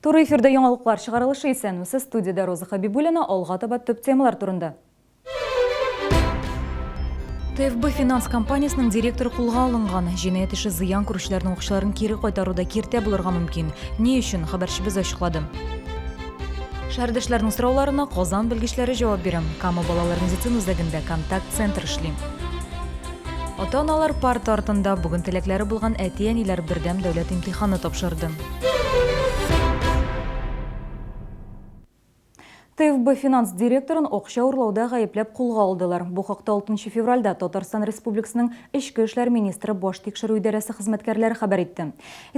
Туры эфирда яңалыклар чыгарылышы исәнмесез, студиядә Роза Хәбибуллина, алга таба төп темалар турында. ТФБ финанс компаниясенең директоры кулга алынган. Җинаять эше зыян күрүчеләрнең акчаларын кире кайтаруда киртә булырга мөмкин. Ни өчен, хәбәрчебез ачыклады. Шәһәрдәшләрнең сорауларына Казан белгечләре җавап бирә. Кама балалар медицина үзәгендә контакт-центр эшли. Ата-аналар парта артында бүген теләкләре булган әти-әниләр бердәм дәүләт имтиханы тапшырды. ТФБ финанс директорын акча урлауда гаепләп кулга алдылар. Бу хакта 6 февральдә Татарстан Республикасының Эчке эшләр министры баш тикшерү идарәсе хезмәткәрләре хәбәр итте.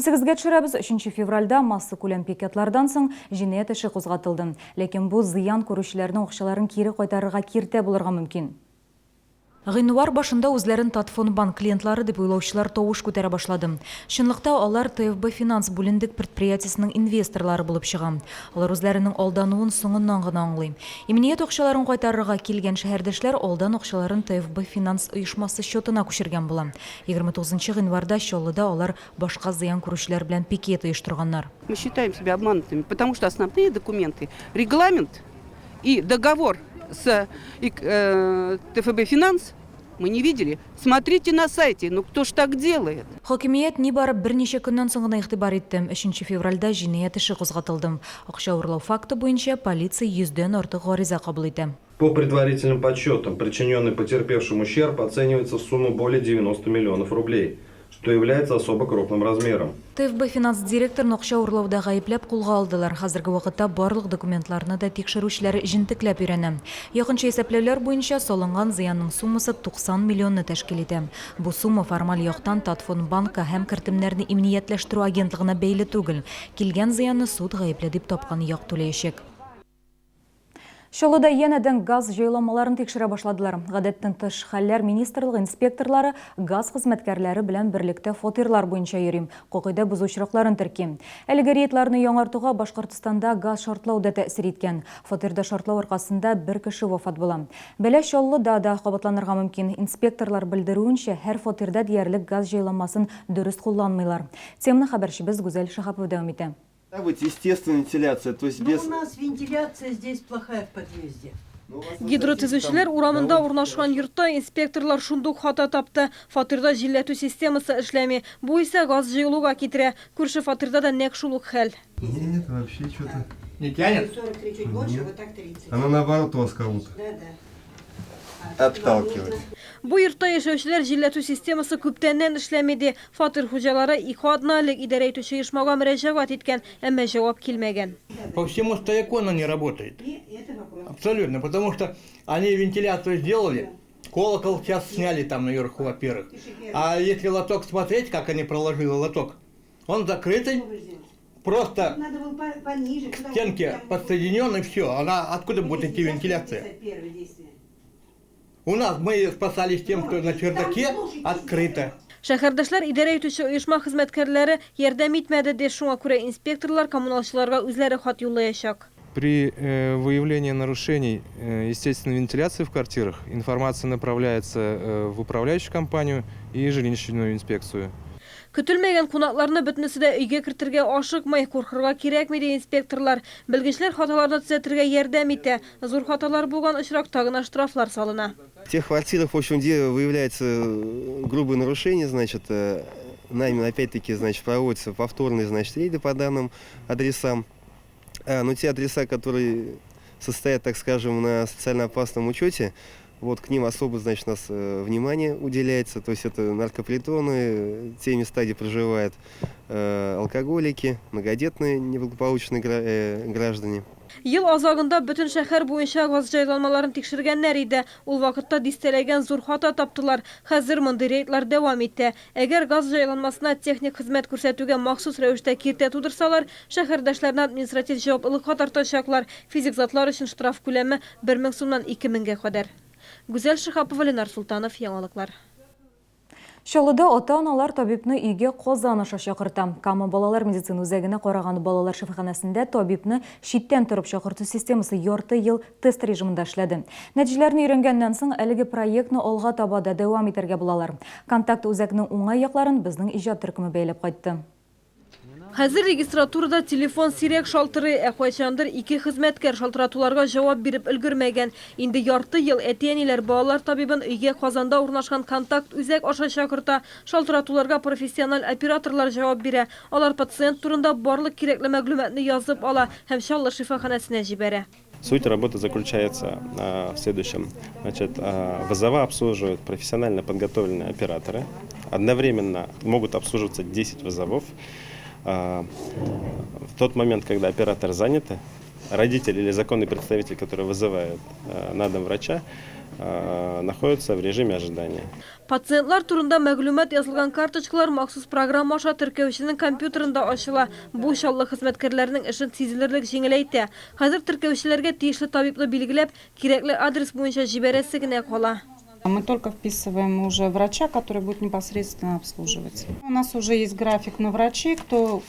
Исегезгә төшерәбез, 3 февральдә массакүләм пикетлардан соң җинаять эше кузгатылды. Ләкин бу зыян күрүчеләрнең акчаларын кире кайтарырга киртә булырга мөмкин. Гыйнвар башында үзләрен Татфондбанк клиентлары дип уйлаучылар тавыш күтәрә башлады. Чынлыкта алар ТФБ-Финанс бүлендек предприятиесенең инвесторлары булып чыга. Алар үзләренең алдануын соңыннан гына аңлый. Иминият акчаларын кайтарырга килгән шәһәрдәшләр алдан акчаларын ТФБ-Финанс оешмасы счетына күчергән була. 29 гыйнварда Чаллыда алар башка зыян күрүчеләр белән пикет оештырганнар. Мы считаем себя обманутыми, потому что основные документы, регламент и договор с э, ТФБ Финанс мы не видели. Смотрите на сайте, ну кто ж так делает? Хакимият нибары берничә көннән соң гына игътибар итте. 3 февральдә җинаять эше кузгатылды. Акча урлау факты буенча полиция йөздән артык гариза кабул итә. По предварительным подсчетам, причиненный потерпевшим ущерб оценивается в сумму более 90 миллионов рублей что является особо крупным размером. ТФБ финанс директорын акча урлауда гаепләп кулга алдылар. Хәзерге вакытта барлык документларны да тикшерүчеләр җентекләп өйрәнә. Якынча исәпләүләр буенча, салынган зыянның суммасы 90 миллионны тәшкил итә. Бу сумма формаль яктан Татфондбанкка һәм кертемнәрне иминиятләштерү агентлыгына бәйле түгел. Килгән зыянны суд гаепле дип тапкан як түләячәк. Чаллыда янәдән газ җайламаларын тикшерә башладылар. Гадәттән тыш хәлләр министрлыгы инспекторлары газ хезмәткәрләре белән берлектә фатирлар буенча йөри, кагыйдә бозу очракларын терки. Әлеге рейдларны яңартуга Башкортстанда газ шартлау да тәэсир иткән. Фатирда шартлау аркасында бер кеше вафат була. Бәла Чаллыда да кабатланырга мөмкин. Инспекторлар белдерүенчә, һәр фатирда диярлек газ җайламасын дөрес кулланмыйлар. Теманы хәбәрчебез Гүзәл Шәһапова дәвам итә. Быть естественная вентиляция, то есть без... Ну, у нас вентиляция здесь плохая в подъезде. Гидротөзүчеләр урамында урнашкан йортта инспекторлар шундук хата тапты. Фатирда җилләтү системасы эшләми. Бу исә газ җыелуга китерә. Күрше фатирда да нәкъ шул ук хәл. Нет, вообще что-то. Не тянет? 43 чуть больше, вот так 30. Она наоборот у вас как будто. Да, да. Отталкивает. Бу йортта яшәүчеләр җилләтү системасы күптәннән эшләми ди. Фатир хуҗалары ике атна элек идарә итүче оешмага мөрәҗәгать иткән, әмма җавап килмәгән. По всему стояку она не работает. Абсолютно, потому что они вентиляцию сделали, колокол сейчас сняли там наверху, во-первых. А если лоток смотреть, как они проложили лоток, он закрытый, просто к стенке подсоединен и все. Она откуда будет идти вентиляция? У нас мы спасались тем, что на чердаке открыто. Шәһәрдәшләр идарә итүче оешма хезмәткәрләре ярдәм итмәде ди, шуңа күрә инспекторлар коммуналчыларга үзләре хат юллаячак. При э, выявлении нарушений э, естественной вентиляции в квартирах информация направляется э, в управляющую компанию и жилищную инспекцию. Көтелмәгән кунакларны бөтенесе дә өйгә кертергә ашыкмый, куркырга кирәкми ди инспекторлар. Белгечләр хаталарны төзәтергә ярдәм итә. Зур хаталар булган очракта гына штрафлар салына. В тех квартирах, в общем, где выявляется грубое нарушение, значит, нами опять-таки, значит, проводятся повторные, значит, рейды по данным адресам. А, но те адреса, которые состоят, так скажем, на социально опасном учете, вот к ним особо, значит, у нас внимание уделяется. То есть это наркопритоны, те места, где проживают алкоголики, многодетные неблагополучные граждане. Ел азагында бөтен шәһәр буенча газ җайланмаларын тикшергәннәр иде. Ул вакытта дистәләгән зур хата таптылар. Хәзер мондый рейдлар дәвам итә. Әгәр газ җайланмасына техник хезмәт күрсәтүгә махсус рәвештә киртә тудырсалар, шәһәрдәшләрне административ җаваплылыкка тартачаклар. Физик затлар өчен штраф күләме 1000 сумнан 2000гә кадәр. Гүзәл Шиһапова, Ленар Султанов, Яңалыклар. Чаллыда ата-аналар табибны өйгә Казан аша чакырта. Кама балалар медицина үзәгенә караган балалар шифаханәсендә табибны читтән торып чакырту системасы ярты ел тест режимында эшләде. Нәтиҗәләрне өйрәнгәннән соң, әлеге проектны алга таба да дәвам итәргә булалар. Контакт үзәкнең уңай якларын безнең иҗат төркеме бәяләп кайтты. Хәзер регистратурада телефон сирәк шалтырый, ә кайчандыр ике хезмәткәр шалтыратуларга җавап биреп өлгермәгән. Инде ярты ел әти-әниләр балалар табибын өйгә Казанда урнашкан контакт-үзәк аша чакырта. Шалтыратуларга профессиональ операторлар җавап бирә. Алар пациент турында барлык кирәкле мәгълүматны язып ала һәм Чаллы шифаханәсенә җибәрә. Суть работы заключается в следующем. Значит, вызова обслуживают профессионально подготовленные операторы. Одновременно могут обслуживаться 10 вызовов. В тот момент, когда операторы заняты, родитель или законный представитель, который вызывает на дом врача, находится в режиме ожидания. Пациентлар турында мәгълүмат язылган карточкалар махсус программа аша теркәүченең компьютерында ачыла. Бу Чаллы хезмәткәрләренең эшен сизелерлек җиңеләйтә. Хәзер теркәүчеләргә тиешле табибны билгеләп, кирәкле адрес буенча җибәрәсе генә кала. Мы только вписываем уже врача, который будет непосредственно обслуживать. У нас уже есть график на врачей, кто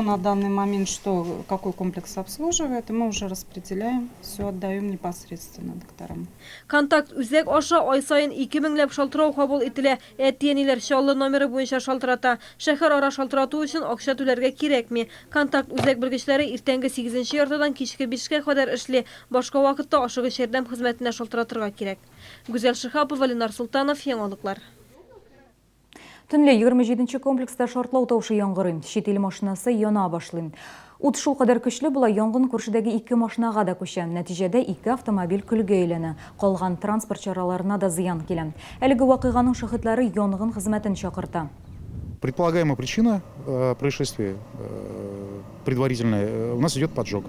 на данный момент что, какой комплекс обслуживает, и мы уже распределяем, все отдаем непосредственно докторам. Контакт үзәк аша ай саен 2 меңләп шалтырау кабул ителә. Әти-әниләр Чаллы номеры буенча шалтырата. Шәһәр ара шалтырату өчен акча түләргә кирәкми. Контакт үзәк белгечләре иртәнге 8 яртыдан кичке 5кә кадәр эшли. Башка вакытта ашыгыч ярдәм хезмәтенә шалтыратырга кирәк. Гүзәл Шихапова, Ленар Султанов, Яңалыклар. Төнлә 27 комплекста шартлау тавышы яңгырый. Чит ил машинасы яна башлый. Ут шул кадәр көчле була, янгын күршедәге ике машинага да күчә. Нәтиҗәдә ике автомобиль көлгә әйләнә. Калган транспорт чараларына да зыян килә. Әлеге вакыйганың шаһитлары янгын хезмәтен чакырта. Предполагаемая причина происшествия предварительная, у нас идет поджог.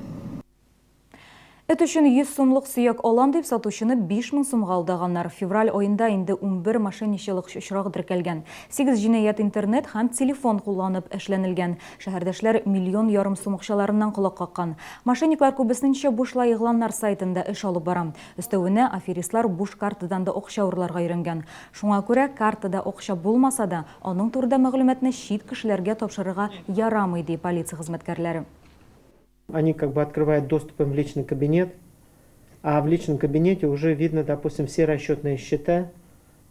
Эт өчен 100 сумлык сөяк алам дип сатучыны 5000 сумга алдаганнар. Февраль аенда инде 11 мошенничалык очрагы теркәлгән. 8 җинаять интернет һәм телефон кулланып эшләнелгән. Шәһәрдәшләр миллион ярым сум акчаларыннан колак каккан. Мошенниклар күбесенчә бушлай игъланнар сайтында эш алып бара. Өстәвенә аферистлар буш картадан да акча урларга өйрәнгән. Шуңа күрә картада акча булмаса да, аның турында мәгълүматны чит кешеләргә тапшырырга ярамый, ди полиция хезмәткәрләре. Они как бы открывают доступ им в личный кабинет, а в личном кабинете уже видно, допустим, все расчетные счета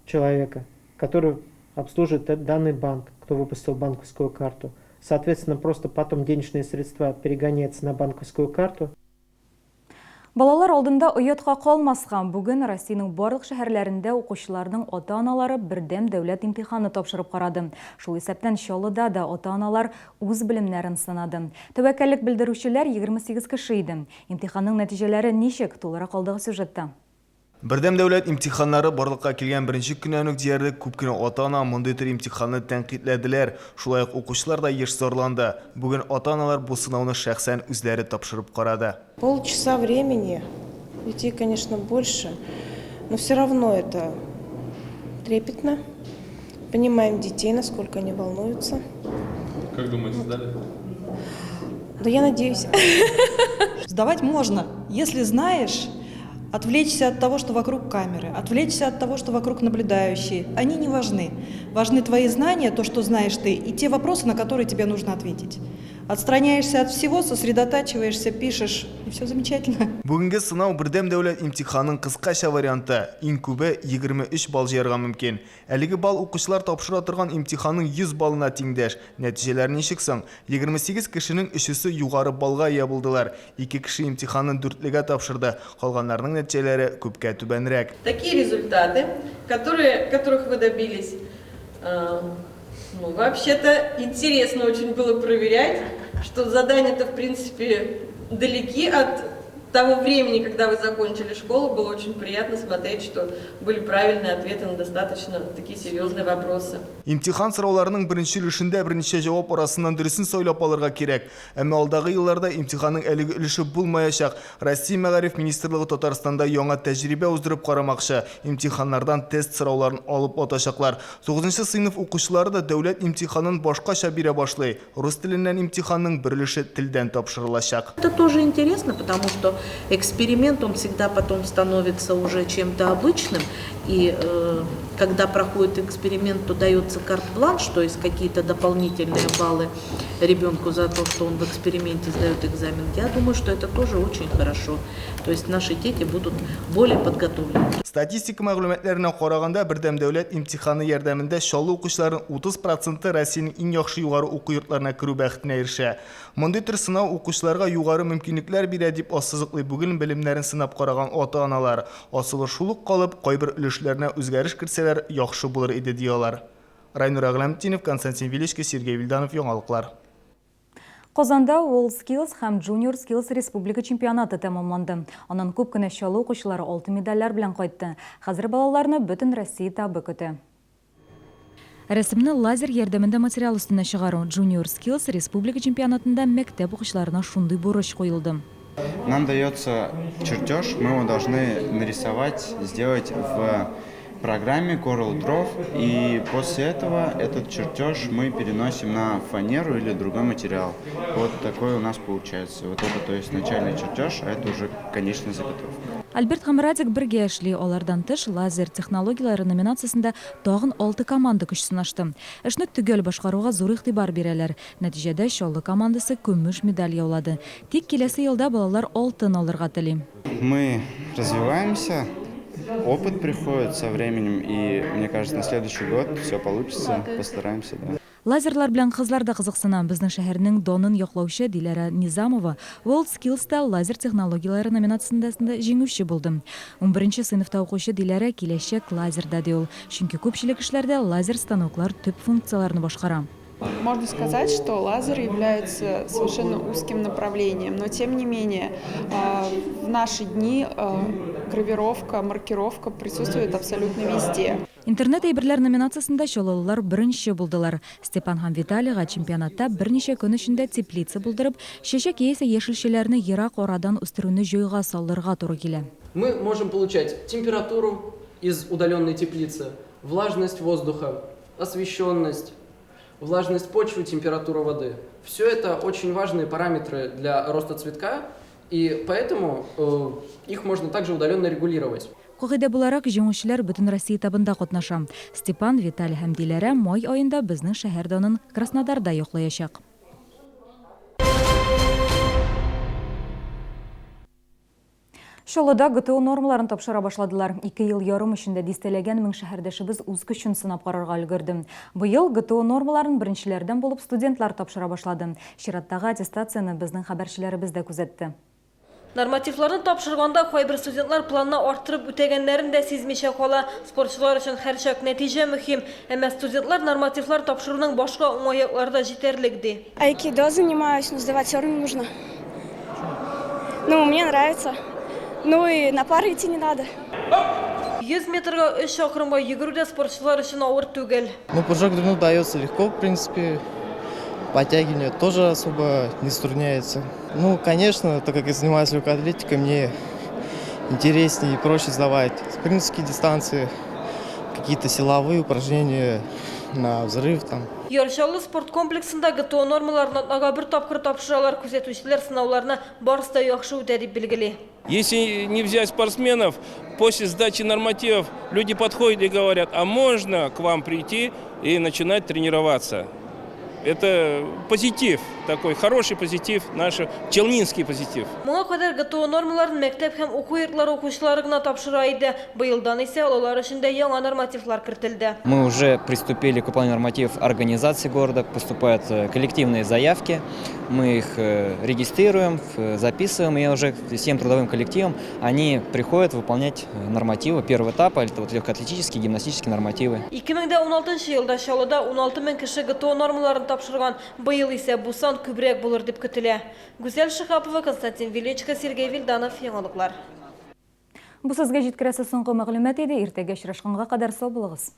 человека, который обслуживает данный банк, кто выпустил банковскую карту. Соответственно, просто потом денежные средства перегоняются на банковскую карту. Балалар алдында оятка калмаска. Бүген Россиянең барлык шәһәрләрендә укучыларның ата-аналары бердәм дәүләт имтиханы тапшырып карады. Шул исәптән Чаллыда да ата-аналар үз белемнәрен сынады. Тәвәккәллек белдерүчеләр 28 кеше иде. Имтиханның нәтиҗәләре ничек? Тулырак алдагы сюжетта. Бердәм дәүләт имтиханнары барлыкка килгән беренче көннән үк диярлек күп кенә ата-ана мондый төр имтиханны тәнкыйтьләделәр. Шулай ук укучылар да еш зарланды. Бүген ата-аналар бу сынауны шәхсән үзләре тапшырып карады. Полчаса времени, детей, конечно, больше, но все равно это трепетно. Понимаем детей, насколько они волнуются. Как думаете, сдали? Да я надеюсь. Сдавать можно, если знаешь, отвлечься от того, что вокруг камеры, отвлечься от того, что вокруг наблюдающие. Они не важны. Важны твои знания, то, что знаешь ты, и те вопросы, на которые тебе нужно ответить. Отстраняешься от всего, сосредотачиваешься, пишешь, и все замечательно. Бүгенге сынау бердәм дәүләт имтиханының кыскача варианты. Иң күбе 23 балл җыярга мөмкин. Әлеге балл укучылар тапшыра торган имтиханның 100 баллына тиңдәш. Нәтиҗәләр ничек соң? 28 кешенең өчесе югары баллга ия булдылар. Ике кеше имтиханны дүртлегә тапшырды. Калганнарның нәтиҗәләре күпкә түбәнрәк. Такие результаты, которых вы добились, ну, вообще-то интересно очень было проверять, что задания-то, в принципе, далеки от того времени, когда вы закончили школу. Было очень приятно смотреть, что были правильные ответы на достаточно такие серьезные вопросы. Имтихан сорауларының беренче өлешендә берничә җавап арасыннан дөресен сайлап алырга кирәк. Әмма алдагы елларда имтиханның әлеге өлеше булмаячак. Россия Мәгариф министрлыгы Татарстанда яңа тәҗрибә уздырып карамакчы. Имтиханнардан тест сорауларын алып атачаклар. 9 сыйныф укучылары да дәүләт имтиханын башкача бирә башлый. Рус теленнән имтиханның бер өлеше телдән тапшырылачак. Это тоже интересно, потому что эксперимент, он всегда потом становится уже чем-то обычным, и Когда проходит эксперимент, то дается карт-бланш, то есть какие-то дополнительные баллы ребенку за то, что он в эксперименте сдает экзамен. Я думаю, что это тоже очень хорошо. То есть наши дети будут более подготовлены. Статистика мәгълүматларына караганда, бердәм дәүләт имтиханы ярдәмендә Чаллы укучыларының 30 проценты Россиянең иң яхшы югары уку йортларына керү бәхетенә ирешә. Мондый төр сынау укучыларга югары мөмкинлекләр бирә, дип ассызыклый бүген белемнәрен сынап караган ата-аналар. Асылы шул ук калып, кайбер өлешләренә үзгәреш кертсәләр, яхшы булыр иде, ди алар. Райнур Әгъләметдинов, Константин Величко, Сергей Вильданов, Яңалыклар. Казанда WorldSkills һәм Junior Skills республика чемпионаты тәмамланды. Аннан күп кенә Чаллы укучылары алтын медальләр белән кайтты. Хәзер балаларны Бөтенроссия этабы көтә. Рәсемне лазер ярдәмендә материал өстенә чыгару, Junior Skills республика чемпионатында мәктәп укучыларына шундый бурыч куелды. Нам дается чертеж, мы его должны нарисовать, сделать в программе Corel Draw, и после этого этот чертеж мы переносим на фанеру или другой материал. Вот такой у нас получается. Вот это, то есть, начальный чертеж, а это уже конечная заготовка. Альберт һәм Радик бергә эшли, алардан тыш лазер технологияләре номинациясендә тагын алты команда көч сынашты. Эшне төгәл башкаруга зур игътибар бирәләр. Нәтиҗәдә Чаллы командасы көмеш медаль яулады. Тик киләсе елда балалар алтын алырга тели. Мы развиваемся, опыт приходит со временем, и, мне кажется, на следующий год все получится, постараемся, да. Лазерлар белән кызлар да кызыксына. Безнең шәһәрнең данын яклаучы Диләрә Низамова WorldSkills та лазер технологияләре номинациясендә җиңүче булды. Унберенче сыйныфта укучы Диләрә киләчәк лазерда, ди ул. Чөнки күпчелек эшләрдә лазер станоклар төп функцияләрне башкара. Можно сказать, что лазер является совершенно узким направлением, но тем не менее в наши дни гравировка, маркировка присутствует абсолютно везде. Интернет әйберләр номинациясендә чаллылылар беренче булдылар. Степан һәм Виталийга чемпионатта берничә көн эчендә теплица булдырып, чәчәк яисә яшелчәләрне ерак арадан үстерүне җайга салырга туры килә. Мы можем получать температуру из удаленной теплицы, влажность воздуха, освещенность, влажность почвы, температура воды. Все это очень важные параметры для роста цветка, и поэтому их можно также удаленно регулировать. Кагыйдә буларак, җиңүчеләр Бөтенроссия этабында катнаша. Степан, Виталий һәм Диләрә май аенда безнең шәһәр данын Краснодарда яклаячак. Чаллыда ГТО нормаларын тапшыра башладылар. Ике ел ярым эчендә дистәләгән мең шәһәрдәшебез үз көчен сынап карарга өлгерде. Быел ГТО нормаларын беренчеләрдән булып студентлар тапшыра башлады. Чираттагы аттестацияне безнең хәбәрчеләребез дә күзәтте. Нормативларны тапшырганда кайбер студентлар планны арттырып үтәгәннәрен дә сизмичә кала. Спортчылар өчен һәрчак нәтиҗә мөһим. Әмма студентлар нормативлар тапшыруның башка уңай яклары да җитәрлек, ди. Айкидо занимаюсь, но сдавать все равно нужно. Ну, мне нравится. Ну и на пары идти не надо. 100 метрга өч чакрымга йөгерү дә спортчылар өчен авыр түгел. Ну, прыжок в длину дается легко, в принципе. Подтягивание тоже особо не затрудняется. Ну, конечно, так как я занимаюсь легкой атлетикой, мне интереснее и проще сдавать спринтерские дистанции, какие-то силовые упражнения на взрыв там. Яр Чаллы спорт комплексында ГТО нормаларын атнага бер тапкыр тапшыралар. Күзәтүчеләр сынауларны барысы да яхшы үтә дип билгели. Если не взять спортсменов, после сдачи нормативов люди подходят и говорят, а можно к вам прийти и начинать тренироваться? Это позитив такой, хороший позитив, наш челнинский позитив. Моңа кадәр ГТО нормаларын мәктәп һәм уку йортлары укучылары гына тапшыра иде. Быелдан исә олылар өчен дә яңа нормативлар кертелде. Мы уже приступили к выполнению нормативов организации города, поступают коллективные заявки, мы их регистрируем, записываем, и уже всем трудовым коллективам они приходят выполнять нормативы первого этапа, это легкоатлетические, гимнастические нормативы. 2016 елда Чаллыда 16 мең кеше ГТО нормаларын тапшырган. Быел исә бу сан күбрәк булыр дип көтелә. Гүзәл Шиһапова, Константин Величко, Сергей Вильданов, Яңалыклар. Бу сезгә җиткерәсе соңгы мәгълүмат иде. Иртәгә очрашканга кадәр сау булыгыз.